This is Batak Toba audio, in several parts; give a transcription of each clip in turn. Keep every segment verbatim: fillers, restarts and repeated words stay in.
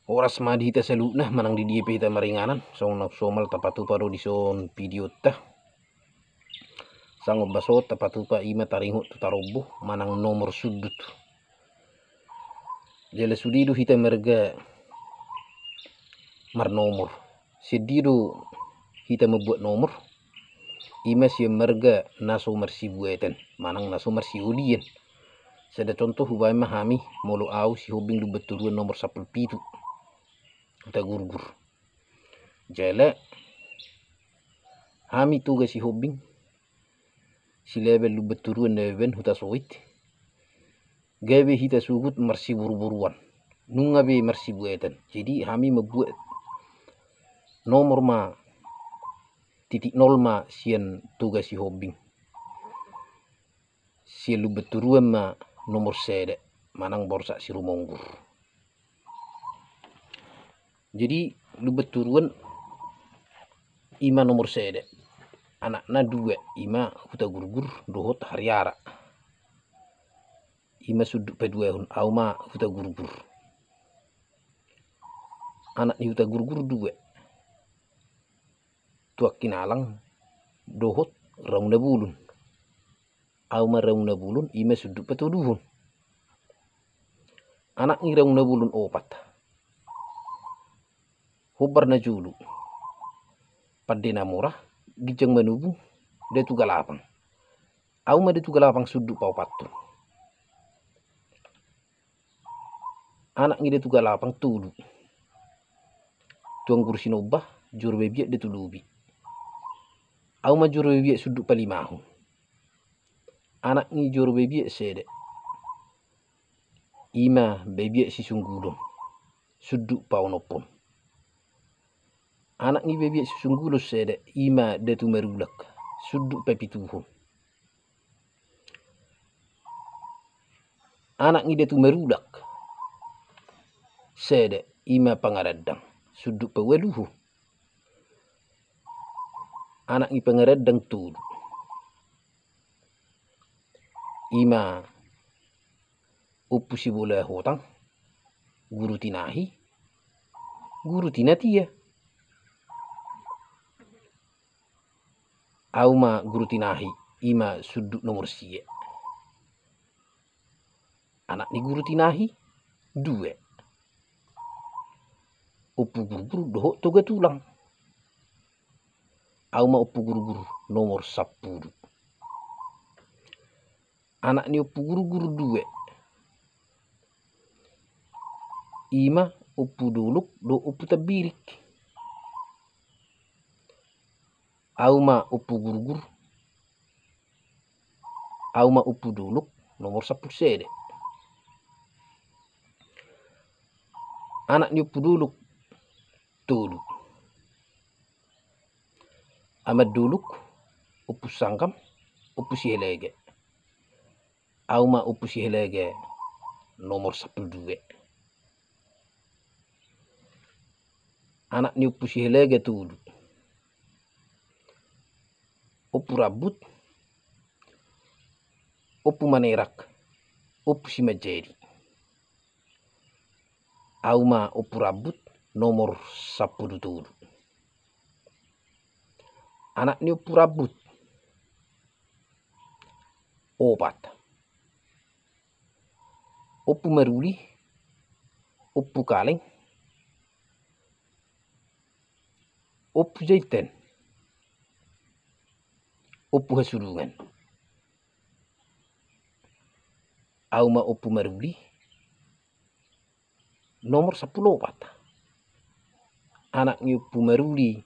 Horas ma di hita saluhutna, manang di dia pe hita maringanan, songon na somal tapatupa do dison videonta. Sangop baso tapatupa ima taringot tu tarombo manang nomor sundut. Jala sude do hita marga marnomor. Sian dia do hita mambuat nomor? Ima sian marga na so marsibuatan manang na so marsiolian. Sada contoh, hubaen ma hami, molo au Sihombing Lumban Toruan nomor sampulu pitu, Hutagurgur. Jala hami Toga Sihombing Silaban Lumban Toruan na baen Hutasoit, gabe hita sogot marsiboruboruan, nunga be marsibuatan. Jadi hami mambuat nomor ma, titik nol ma sian Toga Sihombing. Sian Lumban Toruan ma nomor sada, manang Borsak Sirumonggur. Jadi Lumban Toruan ima nomor sada. Anakna dua, ima Hutagurgur dohot Hariara. Ima sundut paduahon, au ma Hutagurgur. Anak ni Hutagurgur dua, Tuan Kinalang dohot Raung Nabolon. Au ma Raung Nabolon, ima sundut patoluhon. Anak ni Raung Nabolon opat, Hombar Najolo, Pande Namora, Ginjang Manobung, Datu Galapang. Au ma Datu Galapang sundut paopathon. Anak ni Datu Galapang tolu, Tuan Guru Sinomba, Joro Babiat, Datu Lobi. Au ma Joro Babiat sundut palimahon. Anak ni Joro Babiat sada, ima Babiat Sisunggulon, sundut paonomhon. Anak ni Babiat Sisunggulon sada, ima Datu Marulak, sundut papituhon. Anak ni Datu Marulak sada, ima Pangarandang, sundut paualuhon. Anak ni Pangarandang tolu, ima Ompu Sibola Hotang, Guru Tinahi, Guru Tinatia. Au ma Guru Tinahi, ima sundut nomor sia. Anak ni Guru Tinahi dua, Ompu Gurgur dohot Toga Tulang. Au ma Ompu Gurgur nomor sampulu. Anak ni Ompu Gurgur dua, ima Ompu Dolok dohot Ompu Tambirik. Au ma Ompu Gurgur, au ma Ompu Dolok nomor sampulu sada. Anak ni Ompu Dolok tolu, Amandolok, Ompu Sanggam, Ompu Sihalaga. Au ma Ompu Sihalaga nomor sampulu dua. Anak ni Ompu Sihalaga tolu, Ompu Rambut, Ompu Manerak, Ompu Simanjadi. Au ma Ompu Rambut nomor sampulu tolu. Anak ni Ompu Rambut opat, Ompu Maruli, Ompu Kaleng, Ompu Jaitan, Ompu Hasulungan. Au ma Ompu Maruli nomor sampulu opat. Anak ni Ompu Maruli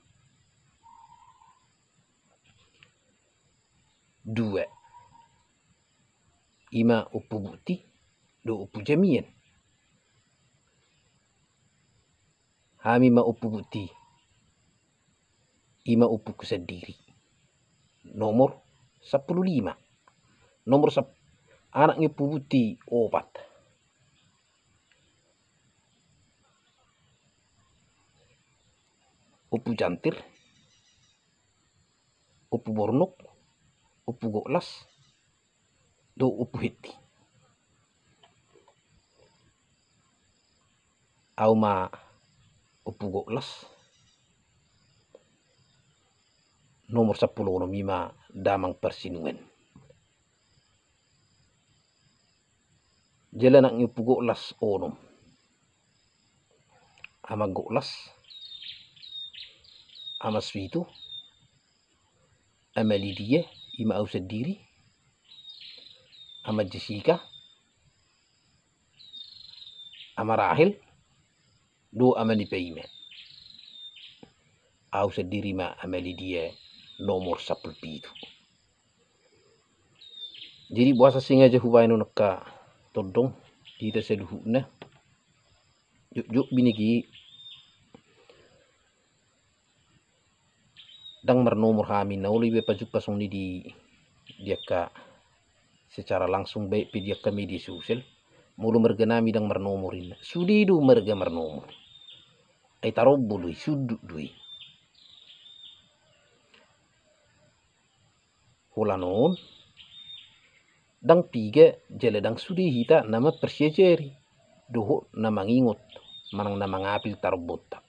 dua, ima Ompu Bukti dohot Ompu Jamian. Hami ma Ompu Bukti, ima ompuku sandiri. Nomor sampulu lima. Nomor sap-, anak ni Ompu Bukti opat, Ompu Jantir, Ompu Bornok, Ompu Goklas, dohot Ompu Hetti. Au ma Ompu Goklas, nomor sampulu onom, i ma damang parsinungan. Jala anak ni Ompu Goklas onom: Ama Goklas, Ama Suito, Ama Lidia, i ma au sandiri, Ama Jessica, Ama Rahel, dohot Ama Nipaima. Au sandiri ma Ama Lidia, nomor sampulu pitu. Jadi boasa sengaja hubaen on angka tondong, hita saluhutna, jotjot binege, ndang marnomor hami, na olo iba pajumpa songon i di, di angka secara langsung, baik pe di angka media sosial. Molo marga nami ndang marnomor, inna sude do marga marnomor. Ai tarombo do i, sundut do i. Holan on, ndang piga jala ndang sude hita na mamparsiajari dohot na mangingot manang na mangapil tarombonta.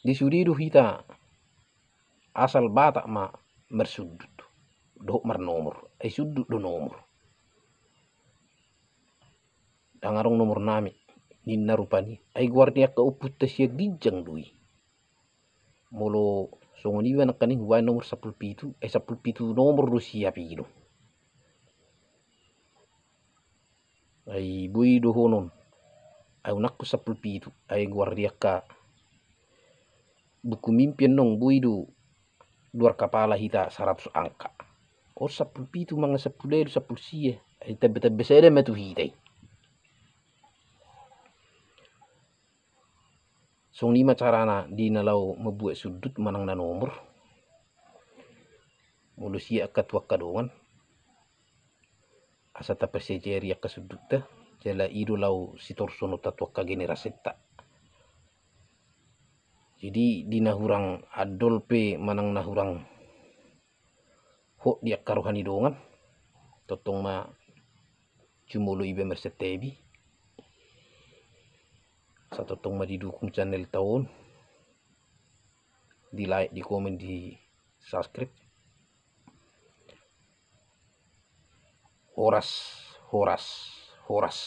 Di sude do hita, asal Batak ma marsundut dohot marnomor, ai sundut do nomor. Ndang adong nomor nami, ninna rupani, ai goar ni angka ompunta sian ginjang do i. Molo songon i ma nangkaning hubaen nomor sampulu pitu, ai sampulu pitu nomor do siap i do. Ai boi dohonon, ai unangkon sampulu pitu, ai goar ni angka buku mimpi annon boi do luar kapala hita saratus angka. On sampulu pitu manang sampulu ualu, sampulu sia, ai tamba-tamba sada ma tu hita i. Songon i ma carana di na laho mambuat sundut manang na nomor. Molo siap angka tu angka dongan, asa taparsiajari angka sundutta, jala i do laho sitorusononta tu angka generasinta. Jadi di na hurang andol pe manang na hurang hot di angka roha ni dongan, tongtong ma jumolo iba marsantabi. Asa tongtong ma didukung channelta on, di like, di komen, di subscribe. Horas, horas, horas.